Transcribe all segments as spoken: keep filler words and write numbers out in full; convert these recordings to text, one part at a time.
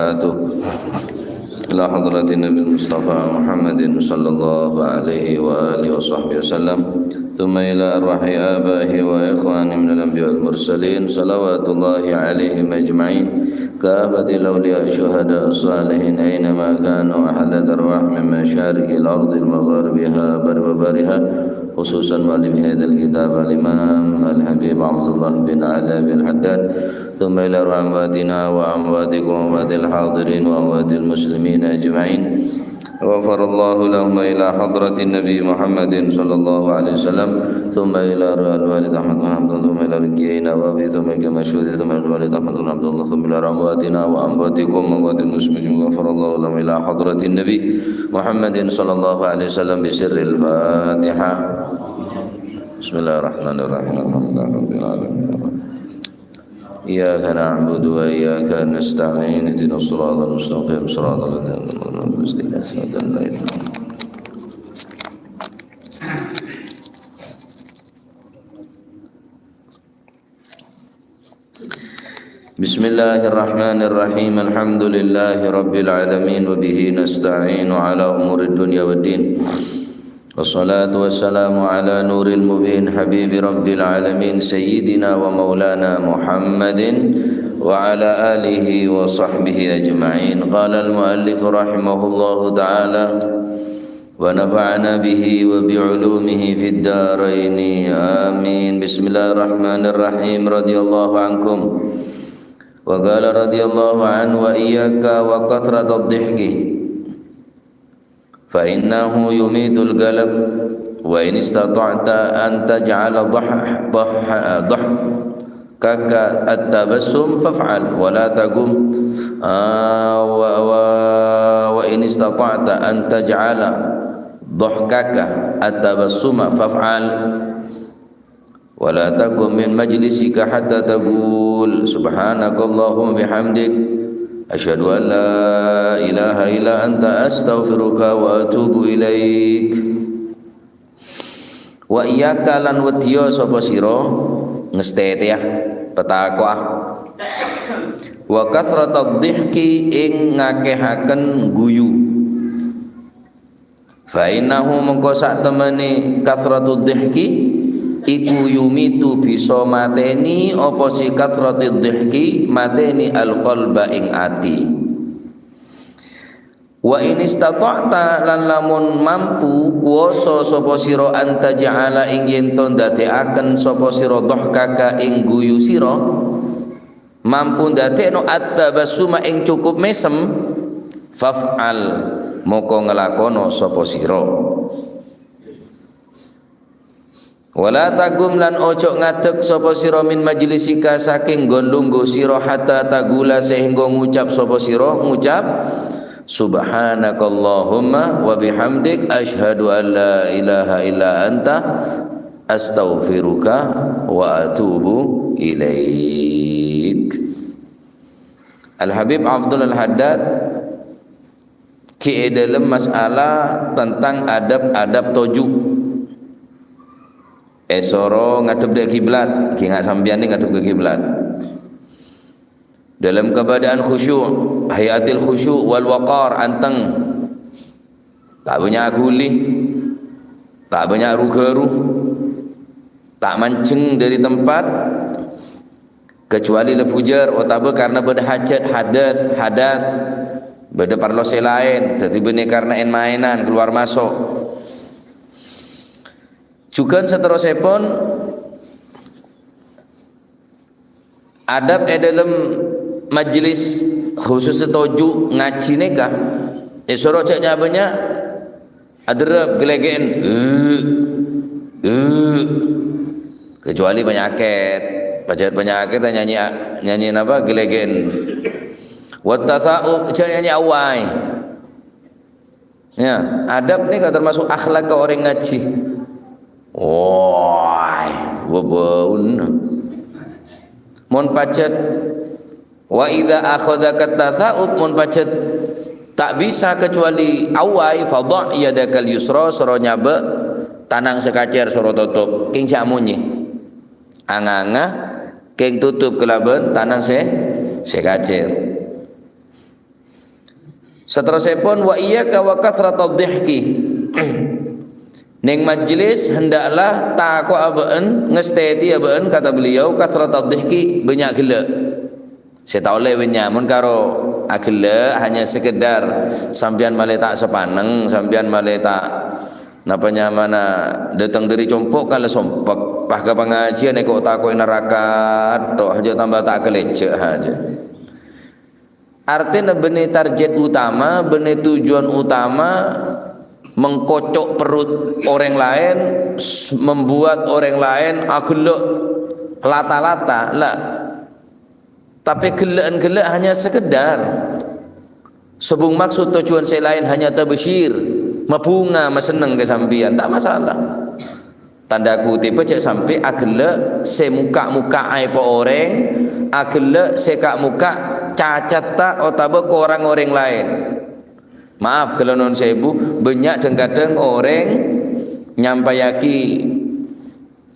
وبركاته. إلى حضرة النبي المصطفى محمد صلى الله عليه وآله وصحبه وسلم، ثم إلى أرواح آبائه وإخوانه من الأنبياء والمرسلين، صلوات الله عليهم أجمعين، كافة الأولياء الشهداء الصالحين أينما كانوا، أحلت أرواح من مشارق الأرض لمغاربها برها وبحرها، خصوصا مؤلف هذا الكتاب الإمام الحبيب عبد الله بن علي بن الحداد، ثم إلى أرواح أمواتنا وأمواتكم وأموات الحاضرين وأموات المسلمين أجمعين. غفر الله لهم إلى حضرة النبي محمد صلى الله عليه وسلم، ثم إلى أرواح الوالد أحمد بن حنبل، ثم إلى رقية نوابي، ثم إلى مشهود، ثم إلى الوالد أحمد بن عبد الله، ثم إلى أرواح أمواتنا وأمواتكم وأموات المسلمين. غفر الله لهم إلى حضرة النبي محمد صلى الله عليه وسلم بسر الفاتحة. بسم الله الرحمن الرحيم. الحمد لله رب العالمين. إياك نعبد وإياك نستعين. اهدنا الصراط المستقيم. صراط الذين أنعمت عليهم. بسم الله الرحمن الرحيم. الحمد لله رب العالمين، وبه نستعين على أمور الدنيا والدين. والصلاة والسلام على نور المبين، حبيب رب العالمين، سيدنا ومولانا محمد وعلى آله وصحبه أجمعين. قال المؤلف رحمه الله تعالى، ونفعنا به وبعلومه في الدارين، آمين. بسم الله الرحمن الرحيم. رضي الله عنكم. وقال رضي الله عنه: وإياك وكثرة الضحك، فإنه يميت القلب، وإن استطعت أن تجعل ضح-، ضح-، ضحكك التبسم فافعل، ولا تقم، آه، و-، و-، وإن استطعت أن تجعل ضحكك التبسم فافعل. ولا تقم من مجلسك حتى تقول: سبحانك اللهم وبحمدك، أشهد أن لا إله إلا أنت، أستغفرك وأتوب إليك. Wa iyyaka lan weddiya sapa sira, ngastètèya, patako'a. Wa kathratadh dhihki ing ngakèhaken guyu. Fa innahu mongko satemene kathratudh dhihki iku yumitu bisa mateni apa si kathratudh dhihki mateni al-qalba ing ati. Wa in istata'ta lan lamun mampu kuwasa sapa sira an taj'ala ing yen to ndadekaken sapa sira dhahkaka ing guyu sira. Mampu ndadekno at-tabassuma ing cukup mesem, faf'al, moko ngelakono sapa sira. Wala tagum lan ojo ngadek sapa sira min majlisika saking nggon lungguh sira hatta tagula sehingga ngucap sapa sira ngucap, "Subhanakallahumma wa bihamdik, asyhadu an la ilaha illa anta, astaghfiruka wa atubu ilaik." Al-Habib Abdul Al-Haddad ghi' è dâlem masalah tentang adab-adab toju'. Èsoro ngadhep dâ' kiblat, ghi' nga' sampèyan nè ngadhep ka kiblat. Dalam keadaan khusyuk, hayatil khusyuk wal waqar, anteng. Ta' bânnya' ghuli, ta' bânnya' ru-ghâru, ta' manjeng dâri tempat, kecuali la bujâr otabâ karena bâdâ hajat, hadas, hadas, bâdâ parlo sè laèn, dhâddhi bânnè karena en-maènan, keluar masuk. Jhughân saterrossèpon, adab è dâlem majelis khusus sè toju' ngajhi nèka, èsoro jhâ' nya-bânnya' aderrep gelege'en. Eh, eh. Kecuali penyakit. Pajhât penyakit nyanyi, nyanyi napa? Gelege'en. Wat tatha'ub, jhâ' nyanyi awai. Ya, adab nèka termasuk akhlak ka orèng ngajhi. Wah, bâbâuna. Mon pajhât, wa idza akhadhaka tatha'ub, mon pajhât ta' bisa kecuali awai, fadha' yadakal yusra, soro nyabâ' tanang sè kacèr, soro totop. Kèng jhâ' amonyè. Anga-anga, kèng totop kalabân tanang sè, sè kacèr. Saterrossèpon, "Wa iyyaka wa kathratadh dhihki." Neng majlis, hendaklah tako' abâ'en, ngastèti abâ'en, kata beliau, kathratadh dhihki, bânnya' ghellâ'. Sè ta' ollè bânnya', mon karo aghellâ' hanya sekedar sampèyan malè ta' sapaneng, sampèyan malè ta', napa nyamana, dâteng dâri compo' kala sompek, pas ka pangajiân èko-tako'è naraka, tok, aja tambah ta' kalèjjhâ' aja. Artèna bânnè target utama, bânnè tujuan utama mengkocok perut orang lain, s-, membuat orang lain aghellâ' lata-lata, la. Tapè ghellâ'ân ghellâ' hanya sekedar. Sobung maksud tujuan sè laèn hanya tabsyir, mabhunga, masenneng ka sampèyan, ta' masalah. Tanda kutip, jhâ' sampè' aghellâ' sè mokka'-mokka' aèbbhâ orèng, aghellâ' sè ka'-mokka' cacatta otabâ korang orèng laèn. Maaf, ghellâ' non sèbu, bânnya' dhâng-kadhâng orèng nyampayaghi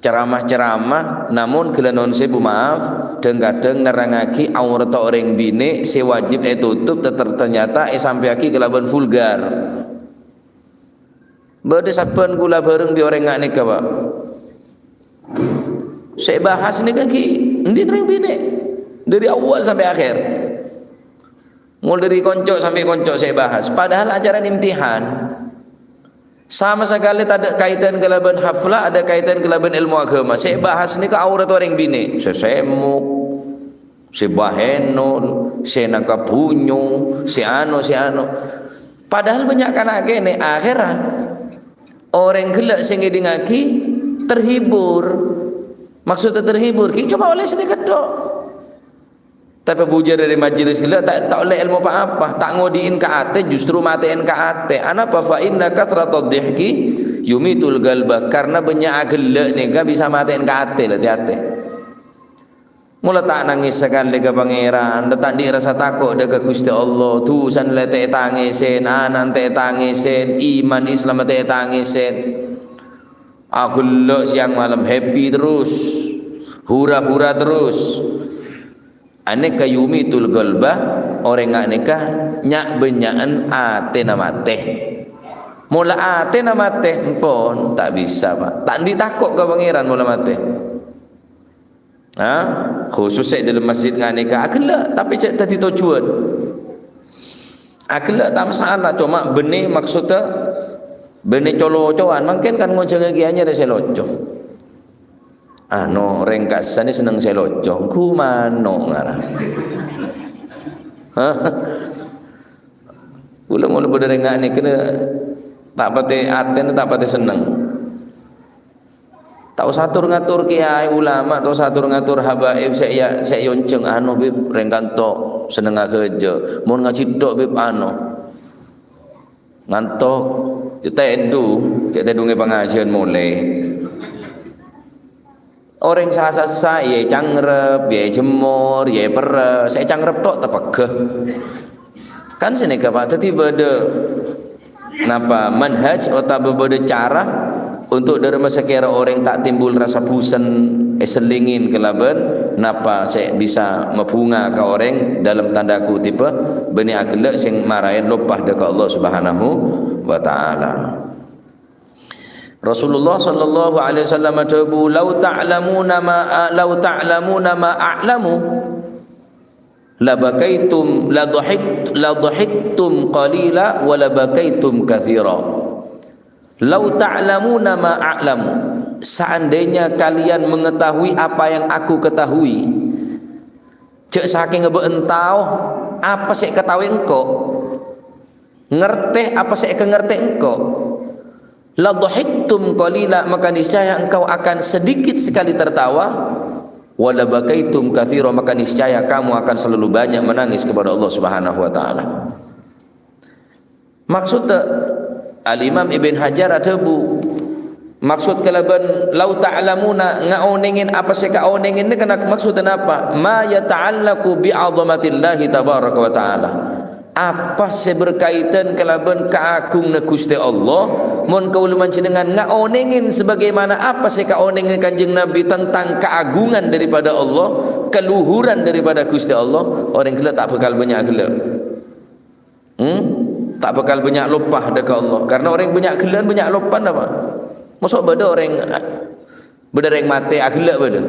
ceramah-ceramah, namong ghellâ' non sèbu, maaf, dhâng-kadhâng nerrangaghi aoratta orèng binè' sè wajib ètotop, ter-, ternyata èsampèyaghi kalabân vulgar. Bâdâ sabbhân kaulâ bhâreng bi' orèng nga' nèka, Pak. Sè èbahas nèka ghi' andi' rèng binè', dâri awwal sampè' akhèr. Mul dâri konco sampè' konco sè èbahas. Padahal acarana imtihan. Sama sakalè tadâ' kaitân kalabân hafla, adâ' kaitân kalabân èlmo aghâma. Sè èbahas nèka aoratta orèng binè'. Sè sèmok, sè bahenol, sè nangka bunyo, sè ano, sè ano. Padahal bânnya' kana' kènè', akhèrra orèng ghellâ' sè ngèdingngaghi terhibur. Maksodda terhibur, ghi' coma ollè sanèka tok. Tapè bujâr dâri majelis ghellâ' ta', ta' ollè èlmo pa-apa, ta' ngodi'in ka atè, justru matè'èn ka atè. Anapa? "Fa inna kathratadh dhihki yumitul qalba." Karna bânnya' aghellâ' nèka bisa matè'èn ka atè, la, tè-atè. Mola ta' nangès sakalè ka Pangèran, ta' andi' rassa tako' dâ' ka Ghustè Allah, dhusana la ta' ètangèsèn, ana'na ta' ètangèsèn, iman Islamma ta' ètangèsèn. Aghellâ' sèyang malem, happy terros, hura-hura terros. Anèka yumitul qalba, orèng nga' nèka nya'-bânnya'an atèna matè. Mola atèna matè, empon, ta' bisa, Pak. Ta' andi' tako' ka Pangèran mola matè. Ha? Khusus sè dâlem masjid nga' nèka aghellâ', tapè jhâ' dhâddhi tojjhuwân. Aghellâ' ta' masalah, coma bânnè maksodda bânnè co-locowan, mangkèn kan ngonjhângaghi anyar sè loco. Ano, rèng ka'issa' nè senneng sè loco, ghu mano' ngara. Hah? Kaulâ molo bâdâ rèng nga' nèka ta' patè atèna, ta' patè senneng. Ta' osa ator-ngator kèyaè ulama, ta' osa ator-ngator habaib sè ya-, sè èyonjhâng, ano, Bib, rèng kanto sennengnga ghâjâ. Mon ngajhi tok, Bib, ano. Ngantok, ya tèdung, cè' tèdungè pangajiân molè. Orèng sa-sassa, ya ècangrep, ya èjemmor, ya èperres, sè ècangrep tok tepegghâ. Kan sanèka, Pak, dhâddhi bâdâ napa manhaj otabâ bâdâ cara untuk dârâmma sakèra orèng ta' timbul rassa bosen èsellingin kalabân napa sè bisa mabhunga ka orèng dalam tanda kutip bânnè aghellâ' sè maraè loppa dâ' ka Allah Subhanahu wa Ta'ala. Rasulullah sallallahu alaihi wasallam adhâbu, "Lau ta'lamuna ma, lau ta'lamuna ma a'lamu." Labakaitum, ladhahik-, ladhahiktum qalila wa labakaitum katsira. Lau ta'lamuna ma a'lamu, seandainya kalian mengetahui apa yang aku ketahui, jhâ' sakènga bâ'en tao apa sè èkataowè engko', ngartè apa sè èkangartè engko'. La dhahiktum qalila, maka niscaya engkau akan sedikit sekali tertawa. Wa la bakaitum katsira, maka niscaya kamu akan selalu banyak menangis kepada Allah Subhanahu wa Ta'ala. Maksud, Al-Imam Ibn Hajar adhâbu, maksud kalabân "lau ta'lamuna", ngaonèngè apa sè kaonèngè nèka maksudda napa? Ma yata'allaqu bi 'azamatillahi tabaraka wa ta'ala. Apa sè berkaitan kalabân kaagunganna Ghustè Allah, mon kaulâ panjhennengngan ngaonèngè sabagaimana apa sè kaonèngè Kanjeng Nabi tentang kaagungan daripada Allah, kaluhuran daripada Ghustè Allah, orèng ghellâ' ta' bhâkal bânnya' ghellâ'. Hmm? Ta' bhâkal bânnya' loppa dâ' ka Allah. Karna orèng bânnya' ghellâ'ân bânnya' loppana, Pa'. Mosok bâdâ orèng, bâdâ orèng matè aghellâ' bâdâ?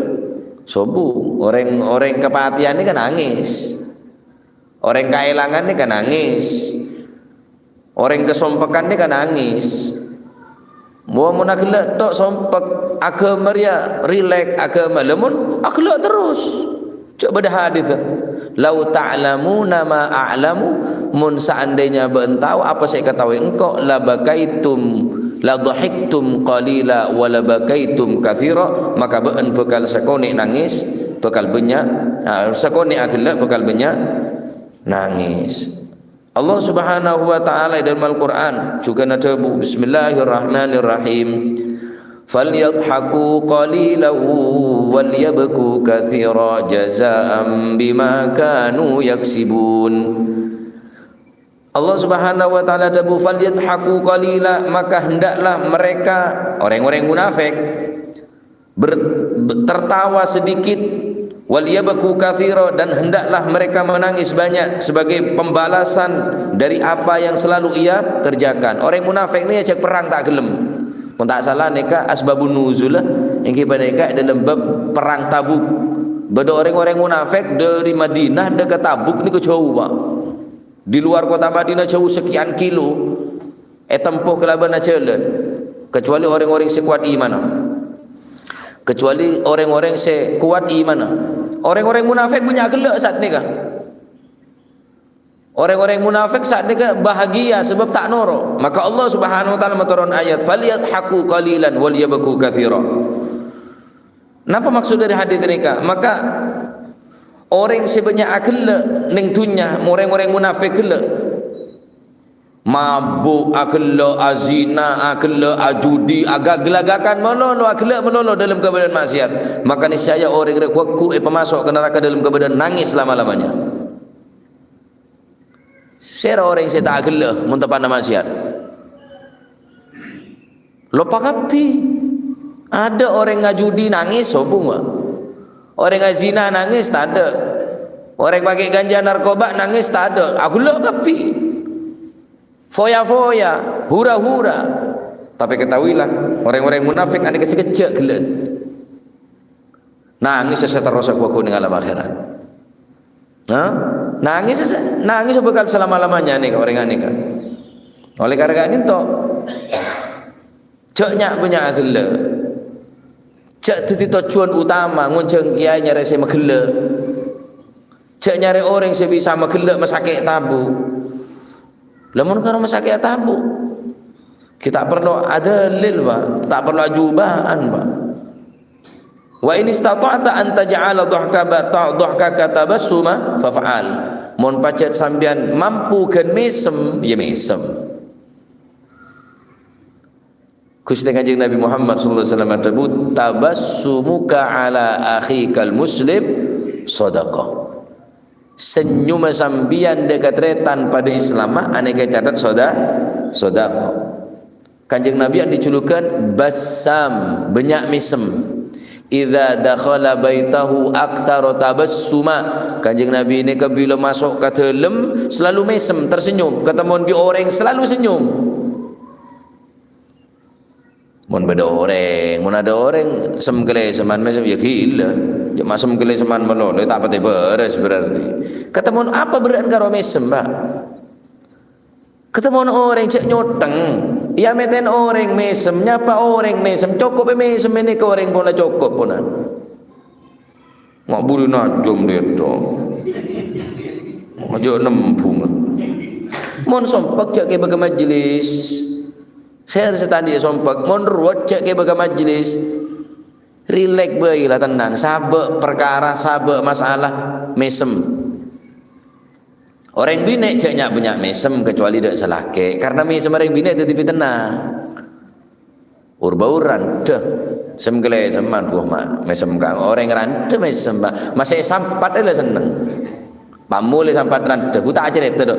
Sobung. Orèng, orèng kapatèyan nèka nangès. Orèng kaèlangan nèka nangès. Orèng kasompekkan nèka nangès. Mon, mon aghellâ' tok sompek, aghâma rèya rilek aghâma. Lah mon aghellâ' terros. Coba bâdâ hadis. "Lau ta'lamuna ma a'lamu," mon saandhâjâ bâ'ân tao apa sè èkataowè engko', "la bakaitum, la dhahiktum qalila, wa la bakaitum katsira," maka bâ'ân bhâkal sakonè' nangès, bhâkal bânnya', ah, sakonè' aghellâ' bhâkal bânnya' nangès. Allah Subhanahu wa Ta'ala è dâlem Al-Qur'an jhughân adhâbu, "Bismillahirrahmanirrahim. Falyadhaku qalilan walyabku katsira jazaan bima kanu yaksibun." Allah Subhanahu wa Ta'ala adhâbu, "Falyadhaku qalila," maka hendaklah mereka, orèng-orèng munafik, ber-, be-, tertawa sedikit, "walyabku katsira," dan hendaklah mereka menangis banyak sebagai pembalasan dari apa yang selalu ia kerjakan. Orèng munafik nèka ajhâk perrang ta' ghellem. Mon ta' sala nèka asbabun nuzul, èngghi panèka è dâlem bab perrang Tabuk. Bâdâ orèng-orèng munafik dâri Madinah dâ' ka Tabuk nèka jhâu, Pa'. Di luar kota Madinah jhâu sekian kilo, ètempo kalabân ajhâlân, kecuali orèng-orèng sè kowat imanna. Kecuali orèng-orèng sè kowat imanna. Orèng-orèng munafik bânnya' ghellâ' saat nèka. Orèng-orèng munafik saat nèka bahagia sabâb ta' noro'. Maka Allah Subhanahu wa Ta'ala matoron ayat, "Falyadhaku qalilan walyabku katsira." Napa maksud dâri hadis nèka? Maka orèng sè bânnya' aghellâ' neng dhunnya, orèng-orèng munafik ghellâ'. Mabuk aghellâ', azina aghellâ', ajudi, agaglagakan malolo, aghellâ' malolo dâlem kabâdâ'ân ma'siyat. Maka niscaya orèng rè ghuwâghu èpamaso' ka naraka dâlem kabâdâ'ân nangès lama-lamanya. Sèra orèng sè ta' aghellâ' mon teppa'na ma'siyat? Loppa kabbhi. Adâ' orèng ajudi nangès sobung, wa. Orèng azina nangès tadâ'. Orèng pakè ganja narkoba nangès tadâ'. Aghellâ' kabbhi. Foya-foya, hura-hura. Tapè ketahuilah, orèng-orèng munafik anèka sakejjhâ' ghellâ'ân. Nangès saterrossa ghuwâghu neng alam akhèrat. Hah? Nangès, nangès bhâkal salama-lamanya nèka orèng anèka. Oleh karena ka'dinto, jhâ' nya'-bânnya' aghellâ'. Jhâ' dhâddhi tojjhuwân utama ngonjhâng kèyaè nyarè sè maghellâ'. Jhâ' nyarè orèng sè bisa maghellâ' masakè' tabu'. Lamon ka rumah sakit atabu, kita perlu adalil, Pak. Tak perlu ajuba'an, Pak. "Wa in istata'ta an taj'ala dhahkaba-, ta-, dhahkaka tabassuma faf'al." Mon pajhât sampèyan mampu ghân mèsem, ya mèsem. Ghustè Kanjeng Nabi Muhammad sallallahu alaihi wasallam adhâbu, "Tabassumuka ala akhikal muslim sadaqah." Senyumma sampèyan dâ' ka tarètan padâ Islamma, anèka ècatet soda-, sodaqah. Kanjeng Nabi andi' julukan Bassam, bânnya' mèsem. "Idza dakhala baitahu aktsara tabassuma." Kanjeng Nabi nèka bilâ maso' ka dâlem, selalu mèsem, tersenyum. Katemmowan bi' orèng, selalu senyum. Mon bâdâ orèng, mon adâ' orèng sem-kalèsemman mèsem, ya ghilâ. Ya ma' sem-kalèsemman malolo, ta' patè bârâs berarti. Katemmowan apa berrâ'ân karo mèsem, Pak? Katemmowan orèng jhâ' nyoteng. Ya mètèn orèng mèsem, nyapa orèng mèsem, cokop mèsem, ènèka orèng pola cokop pola. Nga' budi najom dâ' èto. Aja nembung. Mon sompek jhâ' kèbâ ka majlis. Sèr sè ta' andi' sompek. Mon ruwet jhâ' kèbâ ka majlis. Rilek bhâi la tennang. Sabâ' parkara, sabâ' masalah mèsem. Orèng binè' jhâ' nya'-bânnya' mèsem kecuali dâ' salakè'. Karna mèsem orèng binè' dhâddhi pitennah. Ur-bâur randhâ. Sem-kalèsemman, wah, ma-, mèsem kang orèng randhâ mèsem, Pak. Masè èsampat la senneng. Pamolè sampat randhâ, ghu ta' acarèta, dok.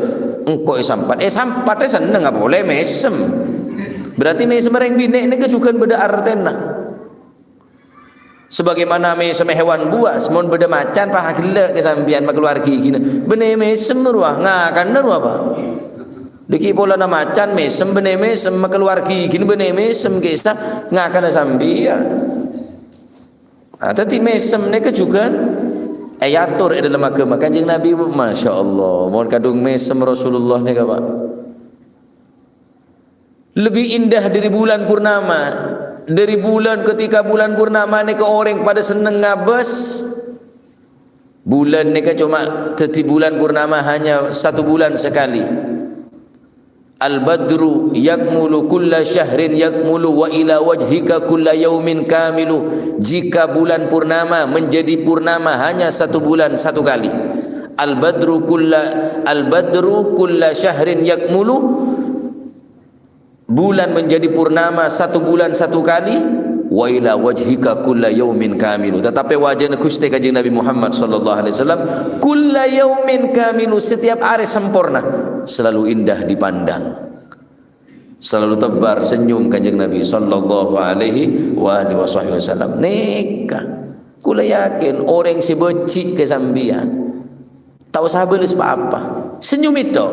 Engko' èsampat. Èsampat senneng, apa polè mèsem. Berarti mèsem orèng binè' nèka jhughân bâdâ artèna. Sebagaimana mèsem hewan buas, mon bâdâ macan, pas ghellâ' ka sampèyan, makalowar ghigina. Bânnè mèsem rowa, ngakanna rowa, Pak. Dhâggi' polana macan mèsem bânnè mèsem, makaluar ghighin bânnè mèsem, kèsa ngakana sampèyan. Ah, dhâddhi mèsem nèka jhughân èator è dhâlem aghâma Kanjeng Nabi, Masya Allah, mon kadhung mèsem Rasulullah nèka, Pak. Lebih indah dari bulan purnama. Dari bulan, ketika bulan purnama nèka orèng padâ senneng ngabâs. Bulan nèka coma dhâddhi bulan purnama hanya satu bulan sekali. Al-badru yakmulu kulla syahrin yakmulu wa ila wajhika kulla yaumin kamilu. Jika bulan purnama menjadi purnama hanya satu bulan satu kali. Al-badru kulla, al-badru kulla syahrin yakmulu. Bulan menjadi purnama satu bulan satu kali, wa ila wajhika kulla yaumin kamilu. Tetapi wajahnya Gusti Kanjeng Nabi Muhammad sallallahu alaihi wasallam, kulla yaumin kamilu, setiap hari sempurna, selalu indah dipandang. Selalu tebar senyum Kanjeng Nabi sallallahu alaihi wa alihi wasahbihi wasallam. Nèka, kaulâ yakin orèng sè bâji' ka sampèyan, ta' osa bâles pa-apa. Senyum itu.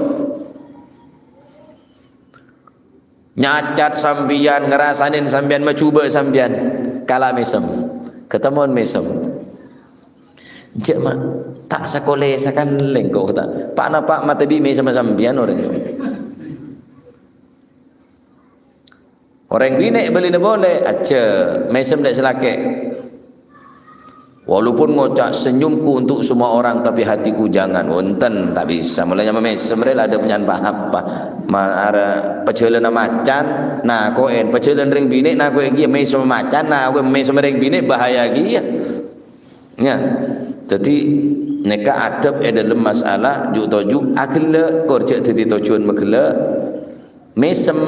Nyacat sampèyan, ngarasanin sampèyan, majhubâ sampèyan, kala mèsem. Katemmowan mèsem. Jhâ', Ma', ta' sakolè sakalèng kok, ta'. Pa'-napa' matè bi' mèsem sampèyan orèng. Orèng binè' bâlina polè, ajjhâ', mèsem dâ' sè lakè'. Walaupun ngoca', "Senyumku untuk semua orang, tapi hatiku jangan." Wonten, ta' bisa. Mulai nyama mèsem rè la ada punya apa-apa. Ma-, ara pajhâlânna macan, nako'è. Pajhâlân rèng binè', nako'è kèya. Mèsem macan, nako'è mèsem rèng binè', bahaya kèya. Ya. Dhâddhi, nèka adab è dhâlem masalah ju'-toju', aghellâ', kor jhâ' dhâddhi tojjhuwân maghellâ'. Mèsem,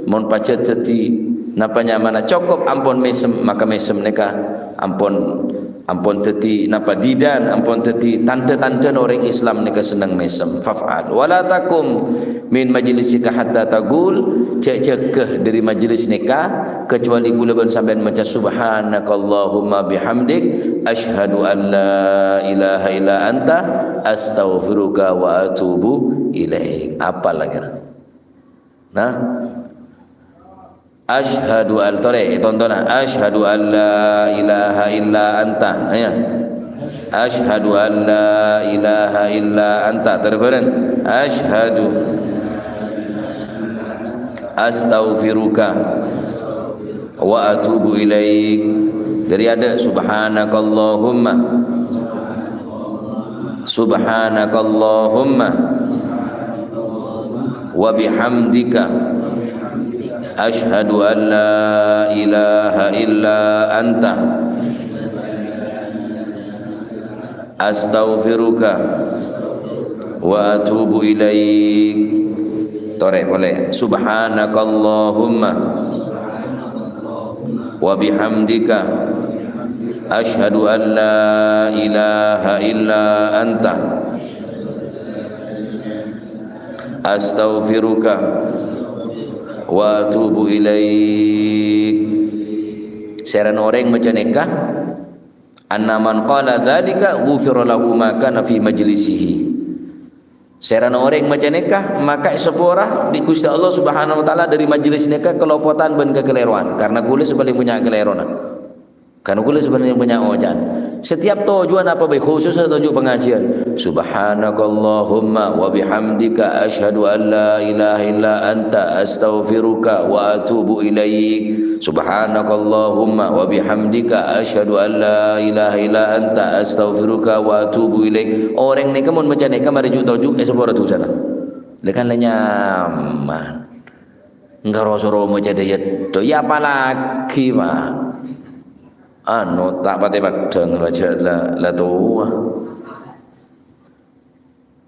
mon pajhât dhâddhi napa nyamana cokop ampon mèsem, maka mèsem nèka ampon, ampon dhâddhi napa didan, ampon dhâddhi tandhâ-tandhâna orèng Islam nèka senneng mèsem. Faf'al. Wa la taqum min majlisika hatta taqul, jhâ' jâgâ dhâri majlis nèka, kecuali kaulâ bân sampèyan maca, "Subhanakallahumma bihamdik, asyhadu an la ilaha illa anta, astaghfiruka wa atubu ilaik." Apal la kèra? Nah. Asyhadu an, torè, tontona. Asyhadu an la ilaha illa anta. Ayo. Asyhadu an la ilaha illa anta. Torè bhâreng. Asyhadu. Astaghfiruka. Wa atubu ilaik. Dhâri adâ', subhanakallahumma. Subhanakallahumma wa bihamdika, asyhadu an la ilaha illa anta, astaghfiruka wa atubu ilaik. Torè polè. Subhanakallahumma wa bihamdika, asyhadu an la ilaha illa anta, astaghfiruka wa atubu ilaik. Sèrana orèng maca nèka, anna man qala dzalika ghufira lahu ma kana fi majlisihi. Sèrana orèng maca nèka, maka èsapora bi' Ghustè Allah Subhanahu wa Ta'ala dhâri majlis nèka kalopotan bân kakalèrowan, karna kaulâ sè palèng bânnya' kalèrona. Karna kaulâ sè palèng bânnya' oca'an. Setiap tojjhuwân apa bhâi, khususnya tojjhu' pangajiân. Subhanakallahumma wa bihamdika, asyhadu an la ilaha illa anta, astaghfiruka wa atubu ilaik. Subhanakallahumma wa bihamdika, asyhadu an la ilaha illa anta, astaghfiruka wa atubu ilaik. Orèng nèka mon maca nèka marè ju'-toju', èsapora dhusana. Lha kan la nyaman. Engghâ ro-soro maca dâ' iyâ, to, ya apalagi, Pak. Anu, ta' patè peddhâng, la, la towa.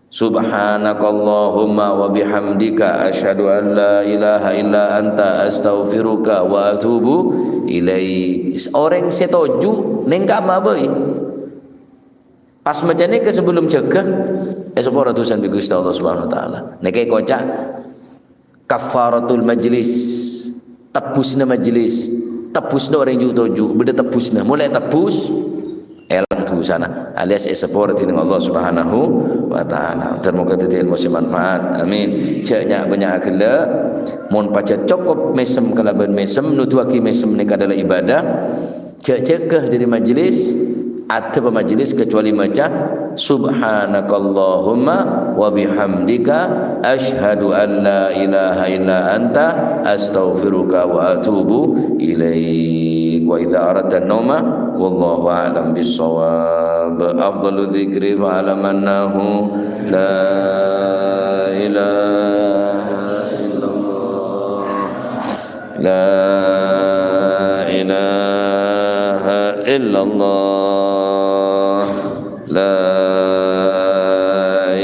Subhanakallahumma wa bihamdika, asyhadu an la ilaha illa anta, astaghfiruka wa atubu ilaik. Orèng sè tojjhu' nèng ka'emma bhâi. Pas maca nèka sabellum jâgâ, èsapora dhusana bi' Ghustè Allah Subhanahu wa Ta'ala. Nèka èkoca' kaffaratul majlis, tebbusna majlis, tebbusna orèng ju'-toju', bâdâ tebbusna. Molaè tebbus, èlang busana, alias èsapora dhinèng Allah Subhanahu wa Ta'ala. Ter-moga dhâddhi èlmo sè manfaat. Amin. Jhâ' nya'-bânnya' ghellâ'. Mon pajhât cokop mèsem kalabân mèsem, noduwaghi mèsem nèka adalah ibadah. Jhâ' jâgâ dhâri majelis, adhâbâ majelis kecuali maca, "Subhanakallahumma wa bihamdika, asyhadu an la ilaha illa anta, astaghfiruka wa atubu ilaik." Wa idza aradta nauma, wallahu a'lam bissawab. Afdalu dzikri fa'lam annahu la ilaha illallah. La ilaha illallah. La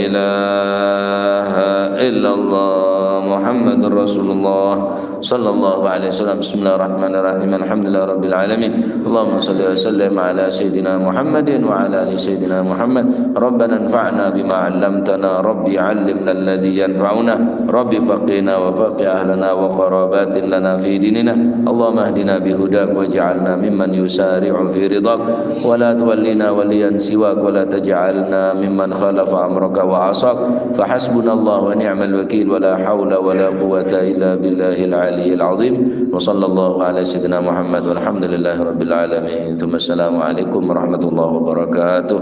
ilaha illallah. Muhammadur Rasulullah sallallahu alaihi wasallam. Bismillahirrahmanirrahim. Alhamdulillahirabbil alamin. Allahumma shalli wa sallim ala sayyidina Muhammadin wa ala ali sayyidina Muhammad. Rabbana anfa'na bima 'allamtana. Rabbi 'allimna alladhi yanfa'una. Rabbi faqqihna wa faqqih ahlana wa qarabatin lana fi dinina. Allahumma ihdina bihudak waj'alna mimman yusari'u fi ridhak. Wa la tuwallina waliyan siwak wa la taj'alna mimman khalafa amraka wa 'asak. Fa hasbunallahu wa ni'mal wakil wa la haula wa la quwwata illa billahil aliyyil azim. Wa sallallahu ala sayyidina Muhammad walhamdulillahi rabbil alamin. Tsumma assalamu alaikum warahmatullahi wabarakatuh.